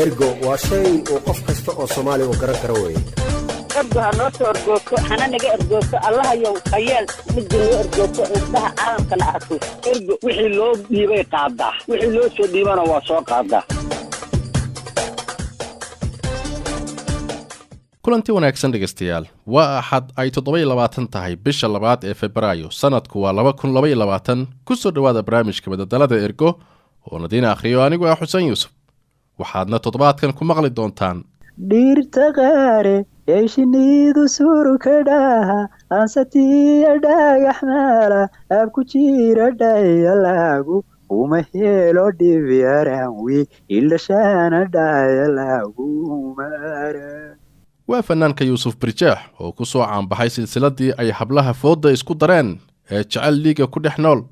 Ergo waa shay uu qof kasta oo Soomaali u garan karo weeye. Ergo ha noo soo ergoogto, hana naga ergoogto, Allahayow hayeel, midda noo ergoogto, indhaha caalamkana arko. Ergo wixii loo dhiibay qaadaa, wixii loo soo dhiibana waa soo qaadaa. Kulanti wanaagsan dhegaystayaal, waa Axad ay 27 tahay bisha labaad ee Febraayo, sanadku waa 2022. Ku soo dhowaada barnaamijka Madadalada Ergo oo nadiina akhriyo anigu ah Xuseen Yuusuf. Waxaadna toddobaadkan ku maqli doontaan: Dhirta qaare ee shiniidu surka dhaha, ansatiya dhagax maala abku jira, dhayalaagu uma helo dhibyaranwi ilashaana dhayalaagumara. Waa fanaanka Yuusuf Birjeex oo ku soo caanbaxay silsiladii ay hablaha foodda isku dareen ee Jecel Liiga ku dhex nool.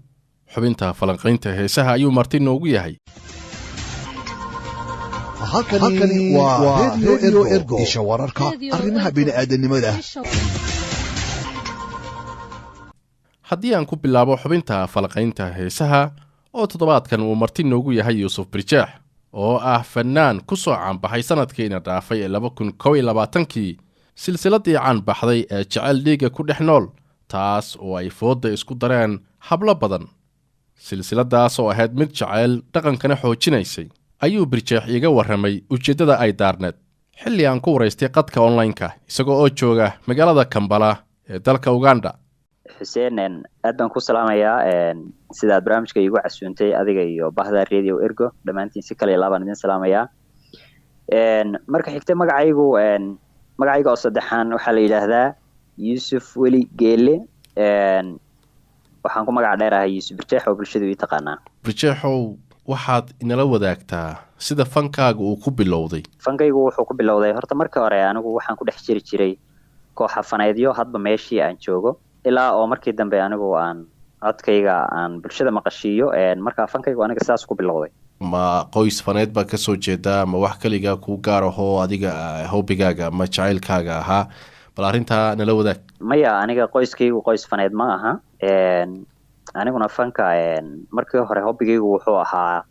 Xubinta falanqaynta heesaha ayuu marti noogu yahay. Halkani waa Radio Ergo, isha wararka arrimaha bini'aadanimada. Haddii aan ku bilaabo xubinta falanqaynta heesaha oo toddobaadkan uu marti noogu yahay Yuusuf Birjeex oo ah fannaan ku soo caanbaxay sanadkiina dhaafay ee 2021-kii silsiladii caanbaxday ee Jecel Dhiiga ku dhex nool, taas oo ay foodda isku dareen hablo badan. Silsiladaas oo ahayd mid jeceyl dhaqankana xoojinaysay ayuu Birjeex iiga warramay ujeeddada ay daarneed, xilli aan ku waraystay qadka online-ka isagoo oo jooga magaalada Kambala ee dalka Uganda. Xuseen, aad baan ku salaamayaa sidaad barnaamijka iigu casuuntay, adiga iyo bahda Radio Ergo dhammaantiin si kale ilaa baan idin salaamayaa. Marka xigta, magacayga oo saddexaan waxaa la yidhaahdaa Yuusuf Weli Geele, waxaan ku magac dheerahay Yuusuf Birjeex oo bulshadu ii taqaanaa. Birjeexow, waxaad inala wadaagtaa sida fankaaga uu ku bilowday. Fankaygu wuxuu ku bilowday, horta markii hore anigu waxaan ku dhex jiri jiray kooxa faneedyo hadba meeshii aan joogo, ilaa oo markii dambe anigu aan codkayga aan bulshada maqashiiyo. Marka fankaygu aniga sidaas ku bilowday. Ma qoys faneed baa kasoo jeedaa, ma wax keligaa kuu gaar ahoo adiga hobigaaga ama jacaylkaaga ahaa? Bal arrintaa nala wadaag. Maya, aniga qoyskaygu qoys faneed ma aha. Aniguna fanka markii hore hobigaygu wuxuu ahaa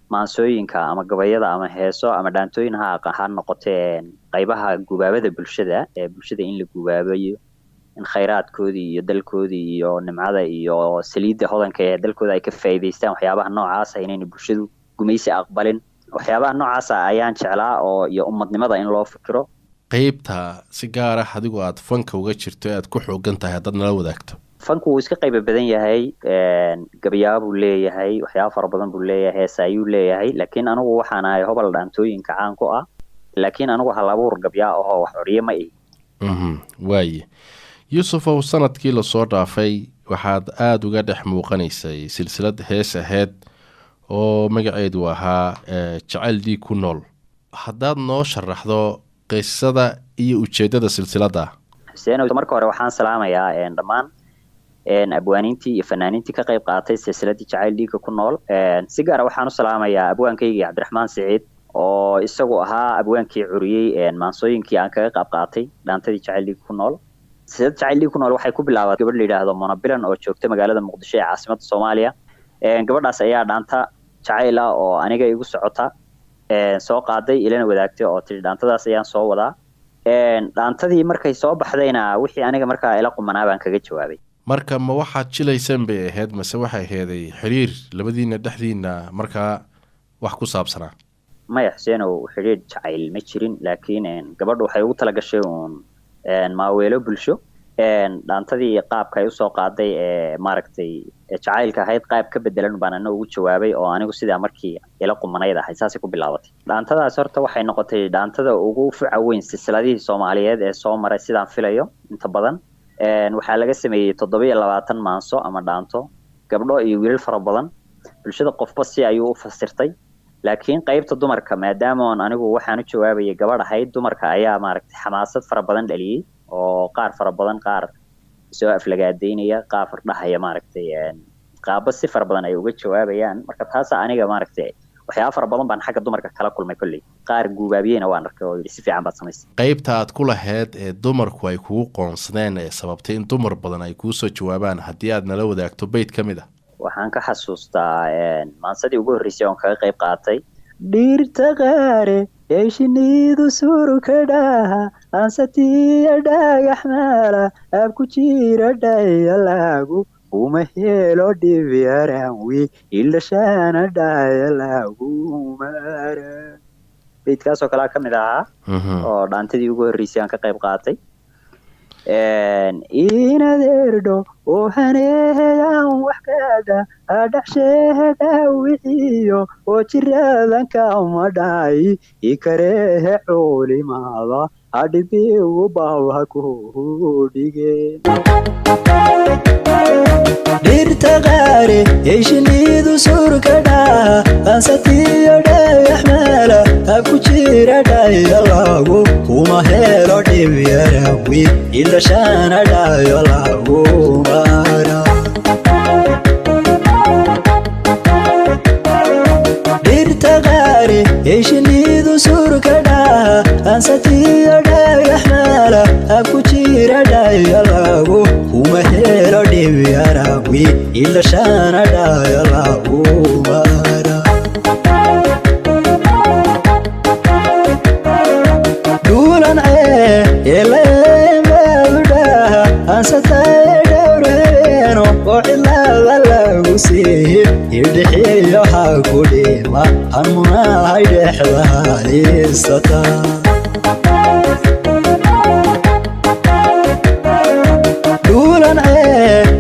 maansooyinka ama gabayada ama heeso ama dhaantooyin ha noqotee, qaybaha gubaabada bulshada, ee bulshada in la gubaabayo in khayraadkoodii iyo dalkoodii iyo nimcada iyo saliidda hodanka ee dalkooda ay ka faa'iidaystaan, waxyaabaha noocaasa, inayna bulshadu gumaysi aqbalin, waxyaabaha noocaasa ayaan jeclaa oo iyo ummadnimada in loo fikiro. Qeybta si gaar ah adigu aad fanka uga jirto ee aad ku xoogan tahay haddaad nala wadaagto. Fanku wuu iska qayba badan yahay, gabayaaba buu leeyahay, waxyaaba fara badan buu leeyahay, heesa ayuu leeyahay, laakiin anigu waxaan ahay hobol dhaantooyinka caan ku ah, laakiin anigu hal abuur gabyaa ahoo wax curiye ma ihi. Waaye Yuusufow, sanadkii lasoo dhaafay waxaad aada uga dhex muuqanaysay silsilad hees aheyd oo magaceedu ahaa Jecel Dhiig ku nool. Haddaad noo sharaxdo qisada iyo ujeeddada silsiladda. Xuseen, marka hore waxaan salaamayaa dhammaan abwaaniintii iyo fanaaniintii ka qayb qaatay silsiladii Jacayl Dhiigga ku nool. Si gaara waxaan u salaamayaa abwaankaygii Cabdiraxmaan Siciid oo isagu ahaa abwaankii curiyey maansooyinkii aan kaga qayb qaatay dhaantadii Jacayl Dhiigga ku nool. Silsilada Jacayl Dhiig ku nool waxay ku bilaabatay gabadh la yidhaahdo Monobilan oo joogta magaalada Muqdisho ee caasimadda Soomaaliya. Gabadhaas ayaa dhaanta jacayl ah oo aniga igu socota soo qaaday, ilana wadaagtay oo tiri dhaantadaas ayaan soo wadaa. Dhaantadii markay soo baxdayna wixii aniga markaa ila qumanaa baan kaga jawaabay. Marka ma waxaad jilayseen bay ahayd, mase waxay aheeday xiriir labadiina dhexdiina markaa wax ku saabsanaa? Maya Xuseenow, xidhiir jacayl ma jirin, laakiin gabadhu waxay ugu talagashay uun maaweelo bulsho. Dhaantadii qaabka ay usoo qaaday ee maaragtay jacaylka ahayd qaab ka bedelan baan ana ugu jawaabay oo anigu sidaa markii ila qumanayd ahayd, saasay ku bilaabatay dhaantadaas. Horta waxay noqotay dhaantada ugu fuca weyn silsiladihii Soomaaliyeed ee soo maray sidaan filayo. Inta badan waxaa laga sameeyey 27 maanso ama dhaanto, gabdho iyo wiilal fara badan, bulshada qofba si ayuu u fasirtay, laakiin qaybta dumarka, maadaama oon anigu waxaan u jawaabayay gabadh ahayd, dumarka ayaa maaragtay xamaasad fara badan dhaliyey oo qaar fara badan, qaar soo aflagaadaynaya, qaar dhahaya maaragtay, qaabo si fara badan ay uga jawaabayaan. Marka taasa aniga maaragtay waxyaaba fara badan baan xagga dumarka kala kulmay. Kolley qaar guubaabiyeyna waan arkay oo yidhi si fiican baad samaysay. Qaybta aad ku lahayd ee dumarku ay kugu qoonsadeen ee sababtay in dumar badan ay kuu soo jawaabaan, haddii aad nala wadaagto beyd ka mid ah. Waxaan ka xasuustaa maansadii ugu horreysay oon kaga qayb qaatay Dhirta qaare ee shinnidu surka dhaha ansatiya dhagax maala ab ku jira dhayalaagu uma helo dhibyaraanwi ilashana dhayalaagu mara. Beydkaasoo kalea ka mid ahaa oo dhaantadii ugu horreysay aan ka qayb qaatay. Inadeerdho oo haneeyaan wax kaada adhaxsheeda wixiyo oo jiradanka madhaay ikarehe culimaada adhibigu bawha ku dhigeen. Dhirta qaare ee shinnidu surka dhaha ansatiyo dhagax maala ab ku jira dhayalaagu kuma helo dhibyarawi ilashana dhayalaagu mara. Dhirta qaare ee shinnidu surka dhaha ansatiyo dhagax maala ab ku jira dhayalaagu kuma helo dhibyarawi ilashana dhayalaagu mara. Duulan ceeleebaadhaha ansataye dhowreeno oo cidlaada lagu siihi idhixiyo ha ku dhima hamunahay dhexda haysata. Duulan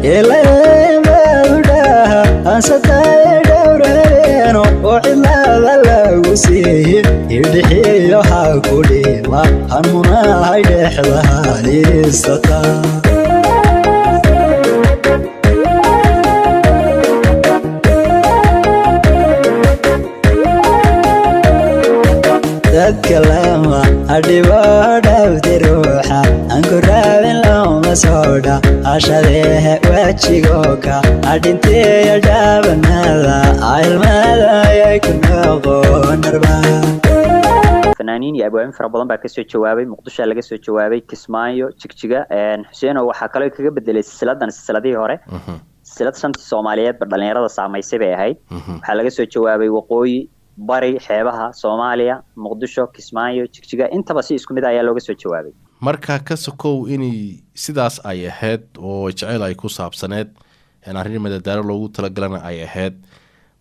ceeleebaadhaha ansataye dhowreeno oo cidlaada lagu siihi idhixiyo ha ku dhima hamunahay dhexda haysata. Dadka lama adhibo dhabti ruuxa aan ku raabin looma soodha ashadehe wejigoka adhintiya dhaabanada ilmada ayay ku noqonarba. Fanaaniin iyo abwaabin fara badan baa kasoo jawaabay. Muqdishoa laga soo jawaabay, Kismaayo, Jigjiga. Xuseeno, waxaa kaloo kaga bedelay silsiladan silsiladihii hore, silsilad shantii Soomaaliyeedba dhalinyarada saamaysay bay ahayd. Waxaa laga soo jawaabay waqooyi, bari, xeebaha Soomaaliya, Muqdisho, Kismaayo, Jigjiga, intaba si isku mid ayaa looga soo jawaabay. Marka ka sokow inay sidaas ay ahayd oo jeceyl ay ku saabsaneed, arrin madadaalo loogu talagalana ay ahayd,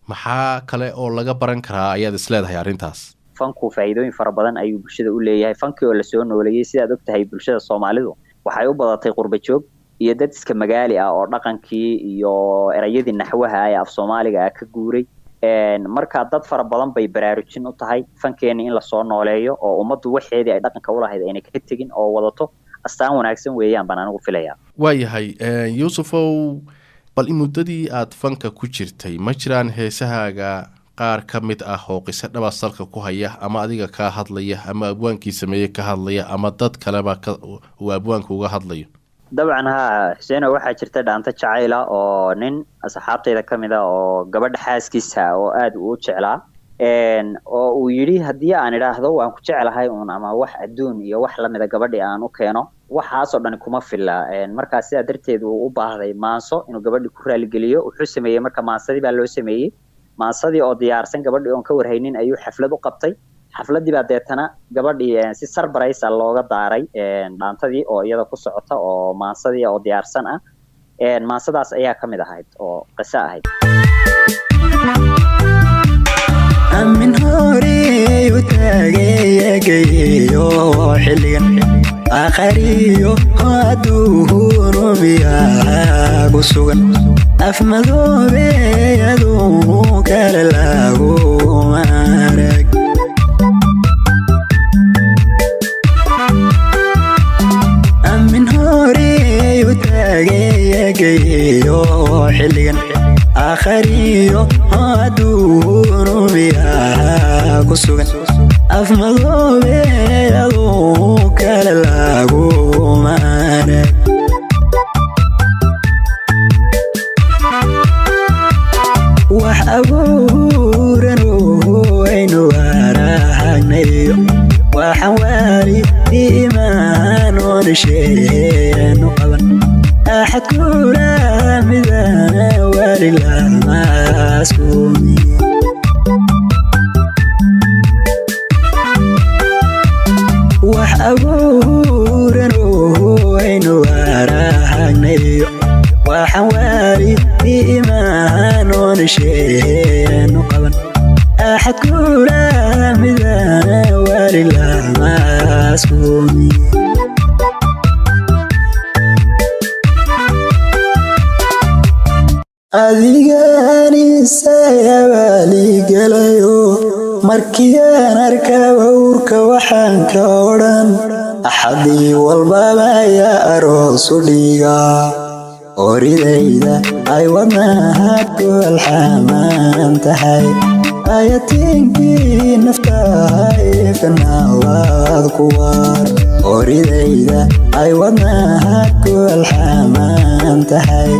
maxaa kale oo laga baran karaa ayaad isleedahay arrintaas? Fanku faa'iidooyin fara badan ayuu bulshada u leeyahay. Fankii oo lasoo nooleeyey, sidaad og tahay bulshada Soomaalidu waxay u badatay qurba joog iyo dad iska magaali ah oo dhaqankii iyo erayadii naxwaha ee af Soomaaliga ah ka guuray. Marka dad fara badan bay baraarujin u tahay fankeeni in lasoo nooleeyo oo ummaddu waxeedii ay dhaqanka ulahayd ayna ka tegin oo wadato. Astaan wanaagsan weeyaan baan anigu filayaa. Waayahay Yuusufow, bal in muddadii aad fanka ku jirtay ma jiraan heesahaaga qaar ka mid ah oo qiso dhaba salka ku haya, ama adiga kaa hadlaya, ama abwaankii sameeyey ka hadlaya, ama dad kaleba ka uu abwaanku uga hadlayo? Dabcan haa Xuseeno, waxaa jirta dhaanto jacayla oo nin asxaabtayda ka mid a oo gabadha xaaskiisa oo aada uu jeclaa, oo uu yidhi haddii aan idhaahdo waan ku jeclahay uun ama wax adduun iyo wax lamida gabadhii aan u keeno, waxaasoo dhani kuma filla. Markaa sidaa darteed uu u baahday maanso inuu gabadhii ku raaligeliyo. Wuxuu sameeyey marka maansadii baa loo sameeyey. Maansadii oo diyaarsan, gabadhii oon ka warhaynin, ayuu xaflad u qabtay. Xafladii baa deetana gabadhii si sarbaraysa looga daaray dhaantadii oo iyada ku socota oo maansadii oo diyaarsan ah. Maansadaas ayaa ka mid ahayd oo qiso ahayd. Amin horey u taagayagayo xilligan aqariyo aduunumiyaa ku sugan afmadoobe aduu kale lagu arag. Amin horey u taagayagayo xilligan akhariyo aduunumiyaa ku sugan afmadoobe aduu kale lagu arag. Wax abuuran aynu aragnayo, waxaan waali iimaan oona sheenu qaban axad kula midana wali lamaaskuumi. Aynu qaban axad kula midana wali lamaaskuumi. Adiganisayabaaligelayo markiiaan arka wawrka waxaan ka odhan axadii walbaba ayaa aroos u dhigaa, oridayda ay wadnaha ku alxamaan tahay, ayatiinkii naftahay fanawaad ku waar. Oridayda ay wadnaha ku alxamaan tahay,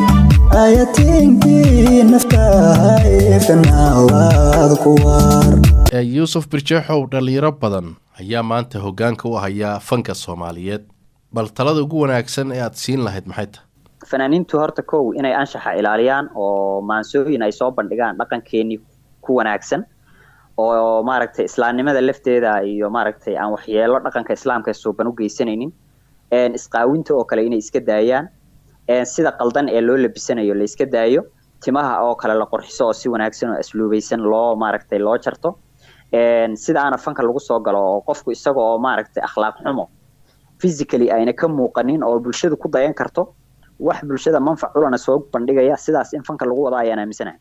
ayatiinkii naftahay fanawaad ku waar. Yuusuf Birjeexow, dhallinyaro badan ayaa maanta hoggaanka u haya fanka Soomaaliyeed, bal talada ugu wanaagsan ee aad siin lahayd maxay tahay? Fanaaniintu horta kow inay anshaxa ilaaliyaan oo maansooyin ay soo bandhigaan dhaqankeenii ku wanaagsan oo maaragtay islaamnimada lafteeda iyo maaragtay aan waxyeelo dhaqanka islaamka suuban u geysanaynin, isqaawinta oo kale inay iska daayaan, sida qaldan ee loo labisanayo la iska daayo, timaha oo kale la qurxiso oo si wanaagsan oo asluubaysan loo maaragtay loo jarto, sidaana fanka lagu soo galo oo qofku isaga oo maaragtay akhlaaq xumo physically ayna ka muuqanin oo bulshadu ku dayan karto, wax bulshada manfac ulana soo bandhigaya, sidaas in fanka lagu wada ayaan aaminsanahay.